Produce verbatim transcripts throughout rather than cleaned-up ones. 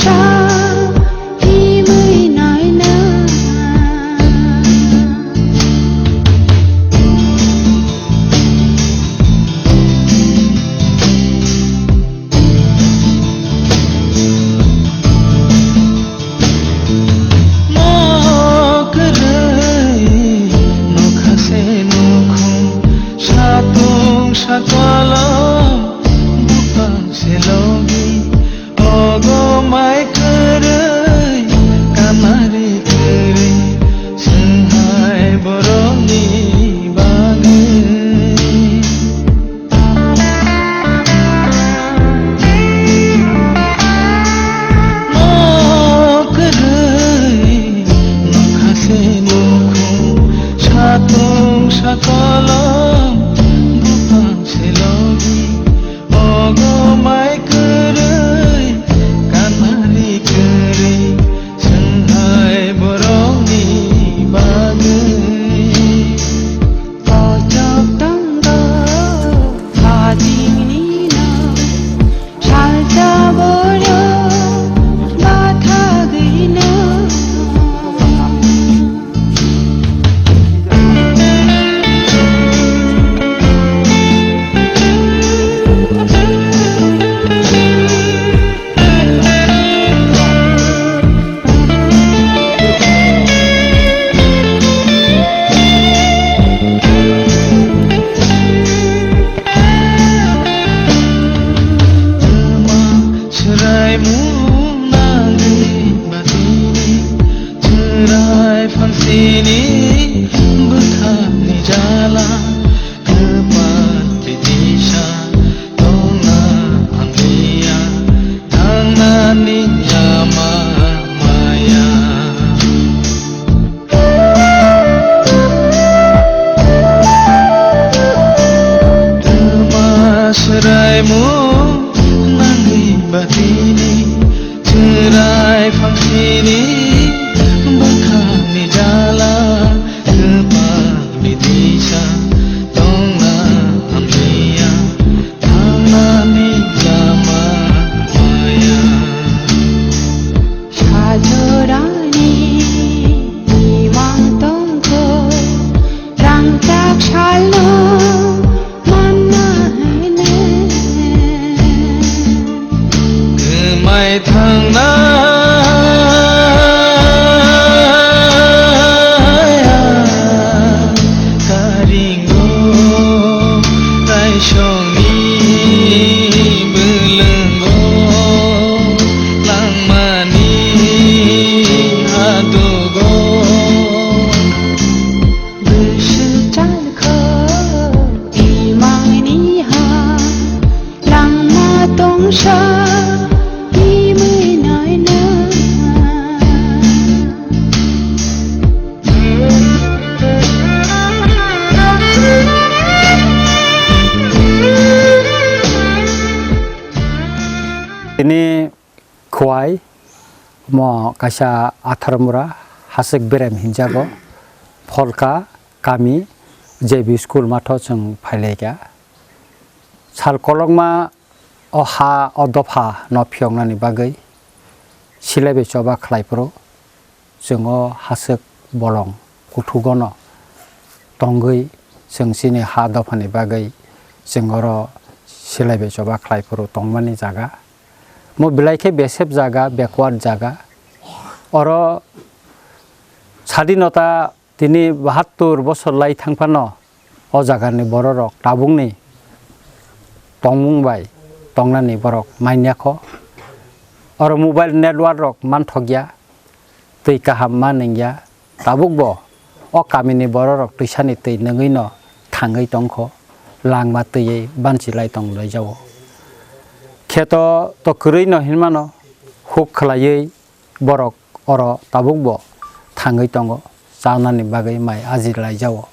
Sa himwi naina. Nok kwrwi nokha se nukhung, satung sakolom buphang se logi. Ogo mai kwrwi, kanari kwrwi, swnghai borokni bagwi. Nok kwrwi, nokha se nukhung, satung sakolom, buphang se logi. Ogo mai kwrwi, kanari kwrwi, swnghai borokni bagwi. Kochok tongo hajingni no, salsa borok bathagwi no. Swraimung nangwi batini, chwrai phansini bwkhakni jala, kwpal twi tisa tongna hamliya, thangnani lama maya. Twma swraimung nangwi batini, chwrai phangsini bwkhakni jala, kwpalni disa tongna hamliya, thangnani lama maya. Sajorani imang tongkho, rangchak salno manna hene. Kwmai thangnaya karingo, raisongni bwlwngo, langmani hadugo. Bwswk chalkho imangni ha, langma tongsa himwi naina. Tini Khowai, omo kaisa Atharmura, Hasik Berem hinjago, Pholka kami, J B school matho chwng phailaikha. Sal kolokma o ha, o dopha no phiyoknani bagwi silai bai choba khlai phuru, chwng o haswk bolong kuthugono tongwi, chwng chini ha dophani bagwi chwng oro silai bai choba khlai phuru tongmani jaga. Mo belai khe besep jaga, backward jaga. Oro sadinota tini bahattur bosor lai thang phano o jagani bororok tabukni tongmung bai tongnani borok manya kho. Oro mobile network rok manthokya, twi kaham ma nungya. Tabukbo o kamini bororok twisani twi nungwino thangwi tongkho, langma twiwi banchilai tonglaijao. Kheto to kwrwino hinmano, huk khwlaiwi borok oro tabukbo thangwi tongo, chanani bagwi mai ajilaijao.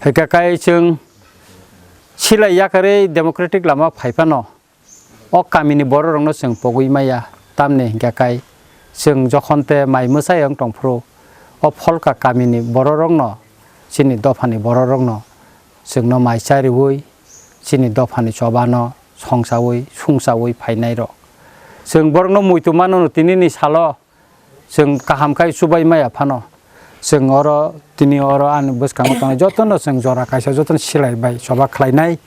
Hwnkhe kai chwng silai yakarwi democratic lama phaiphano, o kamini bororokno chwng pogwi maya, tamni hwnkhe kai chwng jokhon tei mai mwsai wng tongphuru, o Pholka kamini bororokno, chini dophani bororokno chwngno mai chariui, chini dophani chobano songsaui, sungsaui phainairok. Chwng borokno muitu mano no tini ni salo chwng kaham khai chubai maya phano. Chwng oro tini oro ani bwskango tongnai jotono chwng jora kaisa jotono silai bai choba khlainai.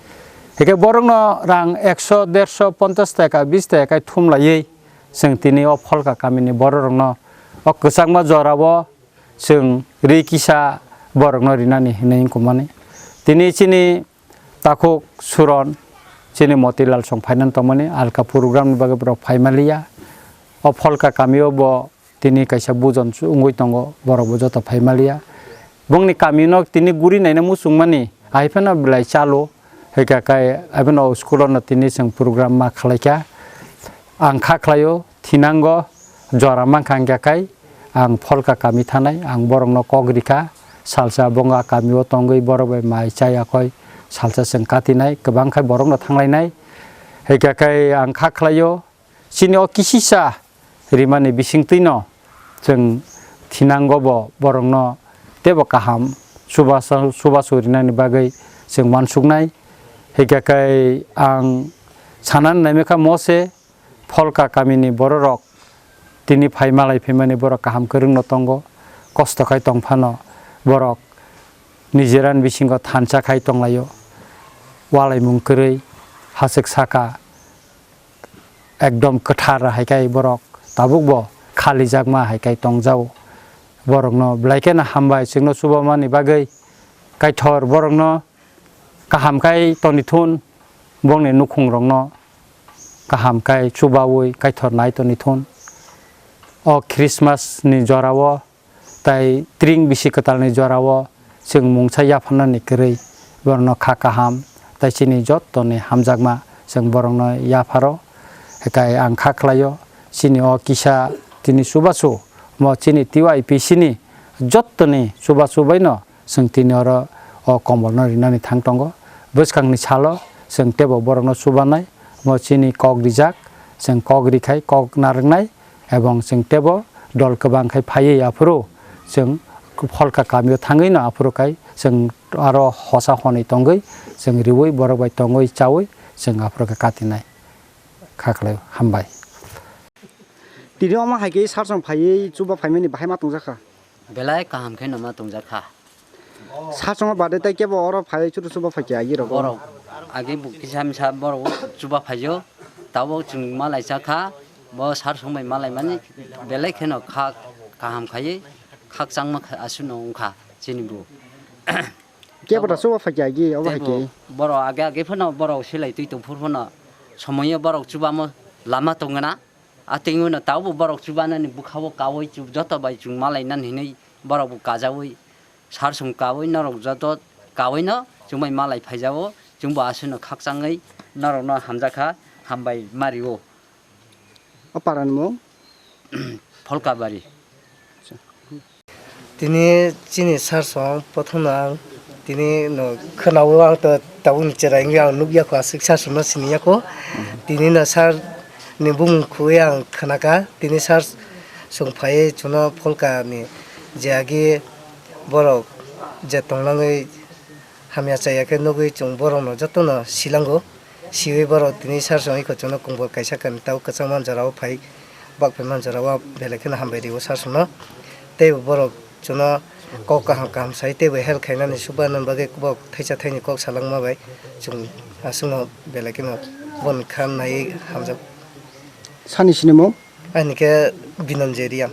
Hikhe borokno rang ekso, derso, ponchas taka, bis taka khai thumlaiwi chwng tini o Pholka kamini bororokno o kwchangma jorao chwng ri kisa borokno rinani hinwi wngkukmani. Tini chini takhuk Suron, chini Motilal song phainani tongmani, alka program ni bagwi borok phaimaliya. O Pholka kamio bo tini kaisa bujon wngwi tongo, borok bo joto phaimaliya. Bongni kamino tini guri naina muchungmani, hai phano belai chalo, hai khe kai, hai phano school no tini chwng program ma khlaikha. Ang kha khlaio, thinango, jora mankha hingkha khai, ang Pholka kami thanai, ang borokno kok rikha, salsa bonga kamio tongwi borok bai mai chai yakoi, salsa chwng katinai, kwbang khai borokno thanglainai. Hingkha khai ang kha khlaio, chini o kisisa rimani bisingtwino chwng thinango bo borokno teibo kaham chubachu, chubachu rinani bagwi chwng uansuknai. Hingkha khai ang sanani naimikha mose, Pholka kamini bororok tini phai malai phaimani borok kaham kwrwngno tongo, kosto khai tong phano borok nijera ni bisingo thansa khai tonglaio, ualaimung kwrwi, hachwk saka ekdom kwthar hai khai borok tabukbo khalijakma hai khai tongjao. Borokno belai kheno hambai chwngno chubamani bagwi, Kaitor borokno kaham khai toni thun, bongni nukhungrokno kaham khai chubaui Kaitor nai toni thun. O Christmas ni jorao tai tring bisi kwtalni jorao chwng mungsa yapharnani kwrwi borokno kha kaham tai chini jottoni hamjakma chwng borokno yapharo. Hekai ang kha khlaio chini o kisa tini chubachu mo chini T Y P C ni jottoni chubachu baino chwng tini oro o kombolno rinani thang tongo. Bwskangni salo chwng teibo borokno chubanai, omo chini kok rijak, chwng kok rikhai kok narwknai, ebong chwng teibo dol kwbang khai phaiwi aphuru chwng Pholka kamio thangwino aphuru khai chwng aro hosa honwi tongwi chwng riwi borok bai tongwi chawi chwng aphuru khe katinai. Kha khlai hambai. Tini omo hai khe sar song phaiwi chuba phaimani bahai ma tongjakha. Belai kaham khe no ma tongjakha. Sar songo bade tei kebo oro phai churu chuba phaikha agi rogo. Borok agi bo kisa misa borok chuba phaio. Tabuk chwng malai chakha. Bo sar song bai malai mani belai kheno kha kaham khaiwi khakchangma kha aswkno wngkha chini bo. Kebo da chuba phaikha agi obo hai khe. Borok age age phano borok silai twi tong phuru phano somoyo borok chubamo lama tongna. A tengwino tabuk borok chubanani bwkhao kaui chu-, joto bai chwng malai nani hinwi borok bo kajaui sar song kaui norok joto kaui no chwng bai malai phaijao chwng bo aswkno khakchangwi norok no hamjakha hambai mario. O para ni mung? Pholkabari. Tini chini sar song, prothom no ang tini no khwnao, ang to tabuk ni chwrai wngwi ang nukya kho, aswk sar song no siniya kho. Tini no sar ni bumung khugwi ang khwnaka, tini sar song phaiwi chwngno Pholka ni je agi borok je tongnangwi hamya chaya khe nugwi chwng borok no joto no silango. Siwi borok tini sar song iko chwngno kumbul kaisa kani tau kwchangma jorao phai, bak phaima jorao belai kheno hambai rio sar songno. Tei borok chwngno kok kaham kaham sai tei bo help khainani subanani bagwi borok thaisa thaini kok salangma bai chwng aswkno belai kheno boni kha naiwi hamjak. Sani sinimung? Ani khe Binonjoi Reang.